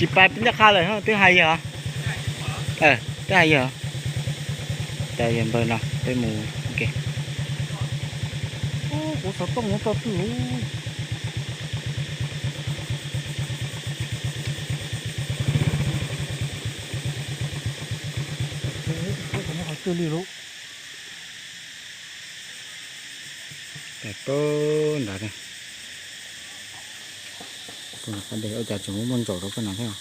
Tsis pas peb ncaj qha lawm, twb hais yog, twb hais yog, tas yog npawg no peb mus. Kuv xov tooj muab tso twg lawm. Twg li lawm. Peb ntawd, ua cas tseem muaj ntsaum rau koj no thiab.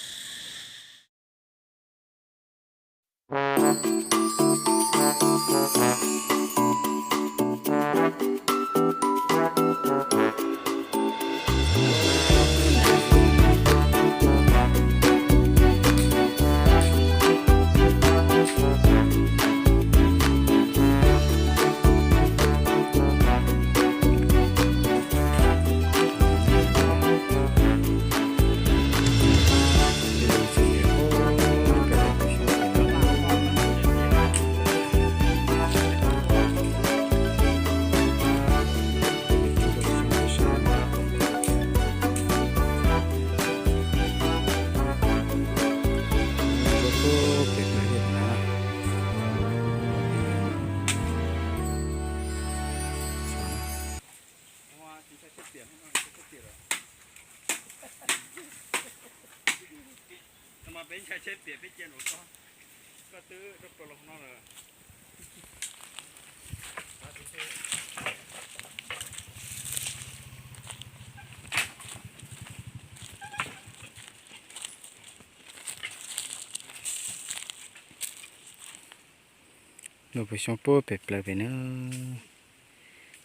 Lub pem xyoob puag pem plaws pem na.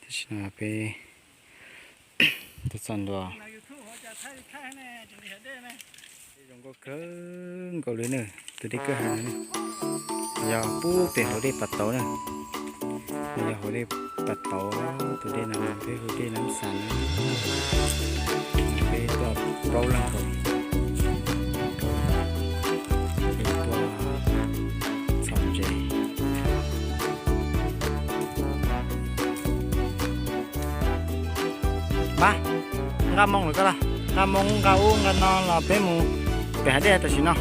Tam sim no peb tuaj txog ntua. Zoo nkauj kawg nkaus li na, tus dej kwj ha no na. Yog puag pem hauv dej Pas Tauv na. Yog hauv dej Pas Tauv, tus dej no peb hu dej Nab Xas na. Peb tuaj plaub leeg nkaus, peb tuaj txhom ntses. Npab, nqa moo lawm koj los, nqa moo nqa ub nqa no los peb mus pem hav dej tam sim no.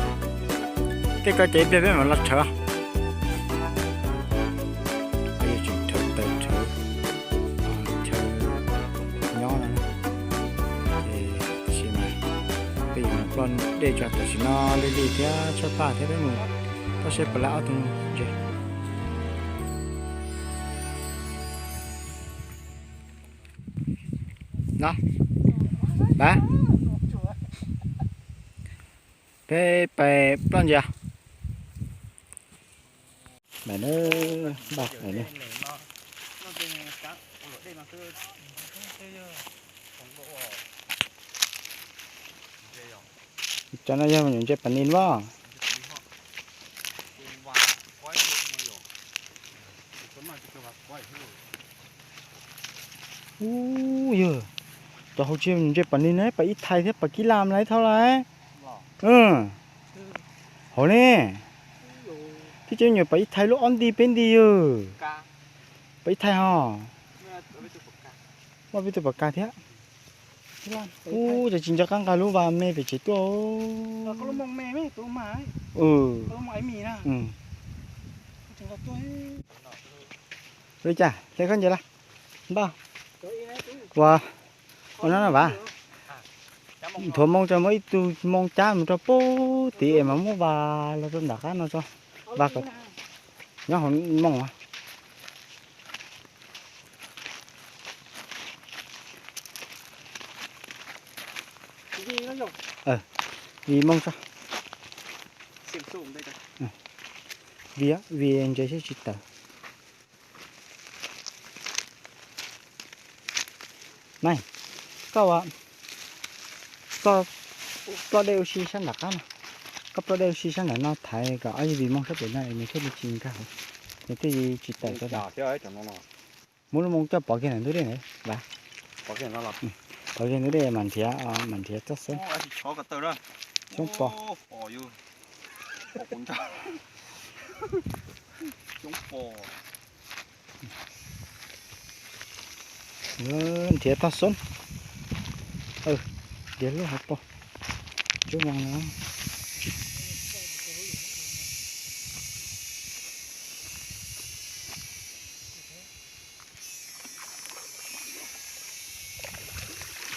Tej ko ces ib pliag peb mam los rhawv. Yuav tsum rhawv taws rhawv chaw nyob no. Ces tam sim no peb yuav mus ploj dej tso, tam sim no lig lig thiab tshaib plab thiab, peb mus toj siab puas laib ob tug ntses. No, Npab, peb pais ploj ntses. Npaj na, npaj na. Cov no yog nyuam ntses pas nis los? Ub, yog cov hauv tsis yog nyuam ntses pas nis na, pas ib thais thiab pas kib lam lawm thauj lawm. Hauv ne, thiab cov nyuam pas ib thais lub ob nti peb nti yog pas ib thais ho. Muaj peb tus pas kas thiab. Ub, cas tsis nco qab nqa lub vas me pem tsev tuaj. Li cas hle koj ntses lawm npaj. Ua, ua no no Npab, nthuav moo tso, muab ib tug moo cab mus rau puag tid es mas muab vas los rau nram qab no tso. Vas kom nyob hauv moo. Vij moo tso. Vij, vij ntses seb tsis tawm. Nai, koj, koj ploj dej ua si sab nram qab no. Koj ploj dej ua si sab nram no thaiv kom ob yig Vij moo sab pem no es nws thiaj li tsis nkag hauv, nws thiaj li tsis tawm rau. Muab lub moo coj pov kiag ntawm ntug dej na Npab. Pov kiag ntug dej mam nrhiav, mam nrhiav txoj xoob. Xoob pos. Nrhiav txoj xoob. Nrhiav lub hauv paus. Tsuab moo no.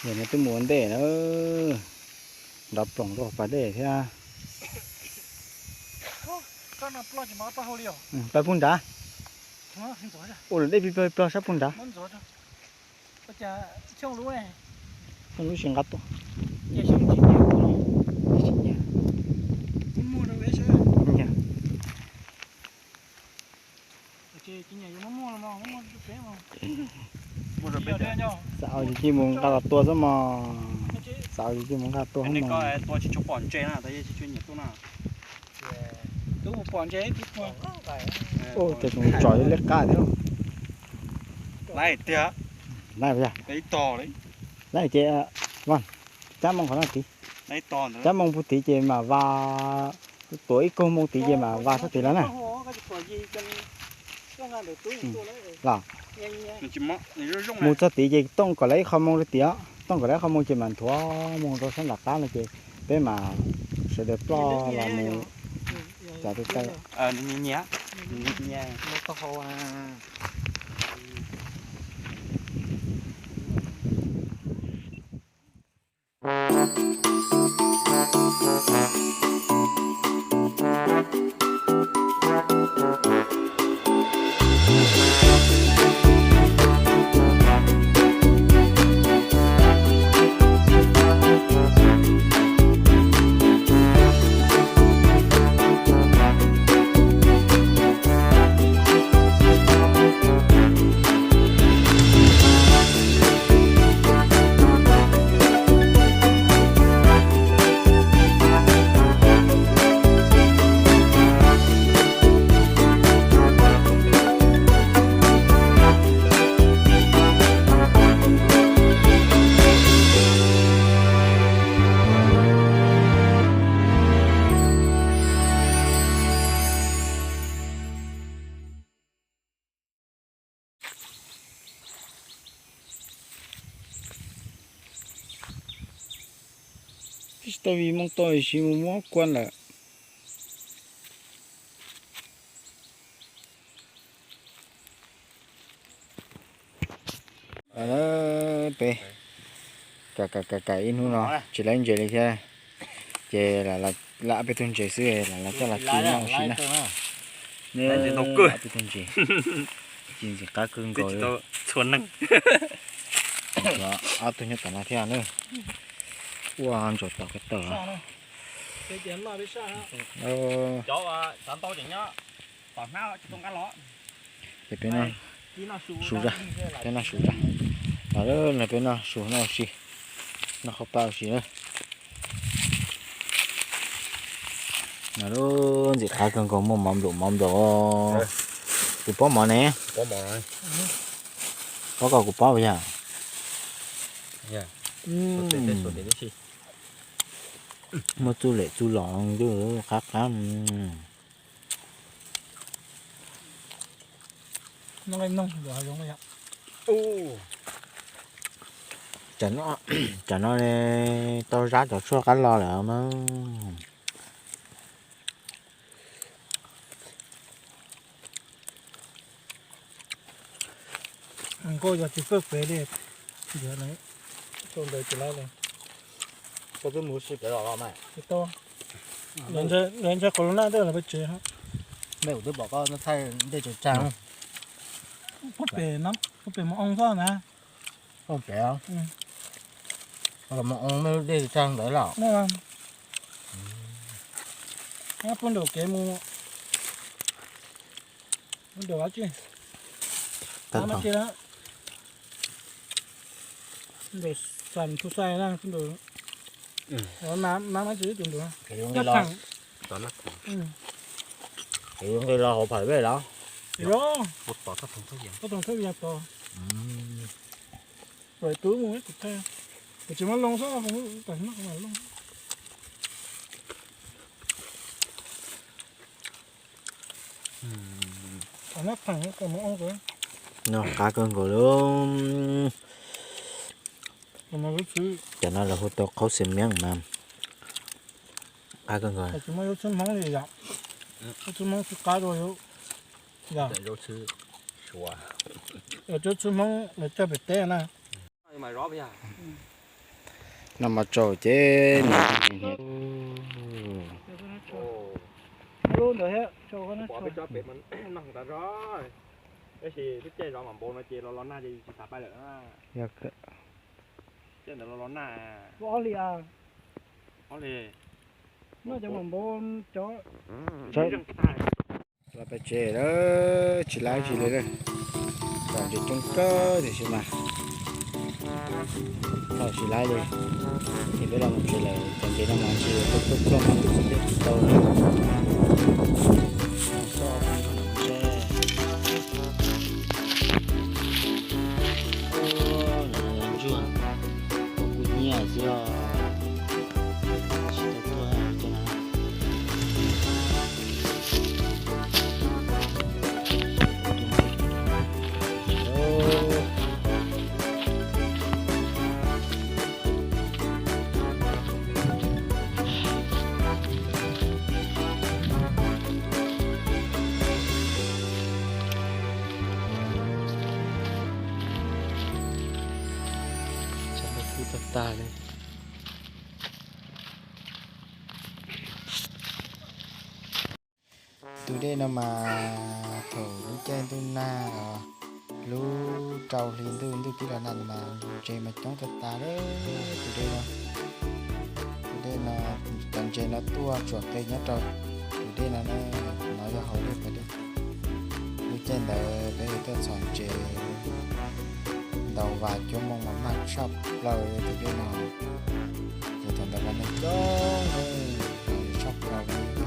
Nws twb mus ua ntej na, nrov ploog rau pas dej thiab. Pab pug nrad. Ua lawm dej plig plig ploog sab pug nrad. Xyoo lub tsis nqa tuaj. Xav au yus cia li mus nqa los tua xwb mog. Xav au yus cia li mus nqa tua xwb mog. Tus tsom liab qab thiab. Laiv tiag. Laiv tiag. Laiv ces, cab moo qhov no tid. Cab moo puag tid ces mam vas, tuav ib kaug moo tid ces mam vas sab tid los na. Los, mus txog tid ces tooj kom lawv ib qho moo rau tid os, tooj kom lawv ib qho moo ces mam nthuav moo rau sab nram qab no ces peb mam sawv daws ploj los mus. Cas tus taw. Twb tsis tau vim moo tau siv mus muab kuaj lawm. Peb kam kam kam ib hnub no tsis laib ntses li thiab, ces lam ob peb tug ntses xwb lam los coj los ci noj ua si na. Ob peb tug ntses, ci ntxim qab kawg nkaus li. Ob tug nyob tom no thiab na. Ua ntsaum tom ko taw. Ces peb noj su zaj, peb noj su zaj. Los peb noj su noj ua si, noj qhauv paj ua si na. Mas lub ntxim qab kawg nkaus, muaj mov nplaum mov nplaum. Kuv pob mov ne? Pob kom kuv pob yog. Muaj txuj lem txuj los qab qab. Tam no tau zab cov tshuaj qab los lawm mas. Nkauj yog tsis pawj pem li, ntawd tsis laib li. Koj twb mus si pem los los mas. Lawv ntshai qhov lub naj dej los peb tsev. Mej kuv twb pom koj thaij dej tsaws tsag. Puag pem, puag pem mus oo txoj na. Puag pem, los mus oo mej lub dej tsaws tsag ntawd los. Puag nraum kev mus, puag nraum dab tsi, puag nraum Xam Thu Xais na, puag nraum, mas mas tsis ib tus nraum. Nqis los hauv Pham Vej los? Yog, thaj toog thaj vias tod. Pais tub mus ib tus thaij, kuv tsis muab loo xwb, tam sim no kuv mam loo. Noj qab kawg nkaus li. Cov no lawv hu tau qhaub xeem meeb mas qab kawg nkaus. Tsis muaj zaub txhwb Hmoob li yom? Zaub txhwb Hmoob tsis qab dua. Zaub txhwb Hmoob lawv coj pem teb na. Noj mov tsaus ces nim no hniav. Lub ntawd thiab, peb tso pem mas noj tas zog, tab sis lub caij zov mam npau no ces los los nag ces tsis tas pais lawm na. Caij ntawd los los nag. Ob hlis, noj cov mam npau cov. Los pem tsev lawm, tsis laib tsis li lawm. Kom ntses coob kawg tiam sis mas thaum tsis laib li ces peb los mus tsev lawm. Cov ntses no mas ntses tuaj tuaj plooj mas tus xib teb tsis tau li. Ntsuag, kuv nyiam xwb os. Tsis tau tuaj ces na. Tag tag li. Tus dej no mas thaum lub caij ntuj nag, lub rau hli ntuj ntuj pib los nag no mas ntses mas coob tag tas li. Tus dej no, tus dej no, cov ntses no tuaj tsuam qe nyob rau tus dej no, no yog hauv dej pas dej. Lub caij ntawd peb tuaj txhom ntses ntaus vas cuab moo mas mag tshaj plaws tus dej no. Ces thaum ntawd mas neeg coob, tshaj plaws li.